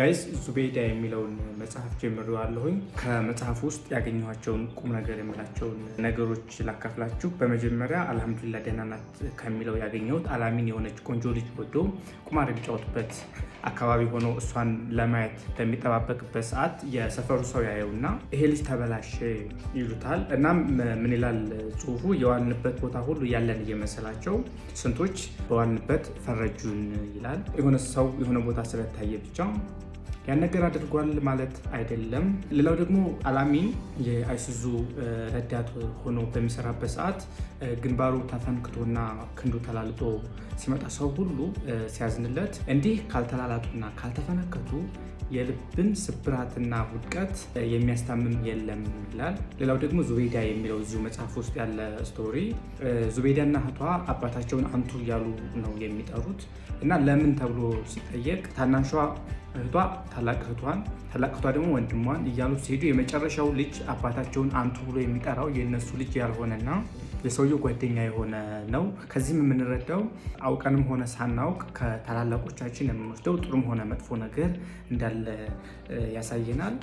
Guys፣ ዙቤይዳ የሚለውን መጽሐፍ ጀምሬዋለሁኝ። ከመጽሐፍ ውስጥ ያገኘኋቸውን ቁም ነገር የምላቸውን ነገሮች ላካፍላችሁ። በመጀመሪያ አልሐምዱሊላህ ደህና ናት ከሚለው ያገኘሁት አላሚን የሆነች ቆንጆ ልጅ ወዶ ቁማር የሚጫወቱበት አካባቢ ሆኖ እሷን ለማየት በሚጠባበቅበት ሰዓት የሰፈሩ ሰው ያየውና ይሄ ልጅ ተበላሸ ይሉታል። እናም ምን ይላል ጽሁፉ? የዋልንበት ቦታ ሁሉ ያለን እየመሰላቸው ስንቶች በዋልንበት ፈረጁን ይላል። የሆነ ሰው የሆነ ቦታ ስለታየ ብቻ ያን ነገር አድርጓል ማለት አይደለም። ሌላው ደግሞ አላሚን የአይሱዙ ረዳት ሆኖ በሚሰራበት ሰዓት ግንባሩ ተፈንክቶና ክንዱ ተላልጦ ሲመጣ ሰው ሁሉ ሲያዝንለት እንዲህ ካልተላላጡና ካልተፈነከቱ የልብን ስብራትና ውድቀት የሚያስታምም የለም ይላል። ሌላው ደግሞ ዙቤዳ የሚለው እዚሁ መጽሐፍ ውስጥ ያለ story፣ ዙቤዳና እህቷ አባታቸውን አንቱ እያሉ ነው የሚጠሩት እና ለምን ተብሎ ሲጠየቅ ታናሿ እህቷ ታላቅ እህቷን፣ ታላቅ እህቷ ደግሞ ወንድሟን እያሉ ሲሄዱ የመጨረሻው ልጅ አባታቸውን አንቱ ብሎ የሚጠራው የእነሱ ልጅ ያልሆነና የሰውየው ጓደኛ የሆነ ነው። ከዚህም የምንረዳው አውቀንም ሆነ ሳናውቅ ከታላላቆቻችን የምንወስደው ጥሩም ሆነ መጥፎ ነገር እንዳለ ያሳየናል።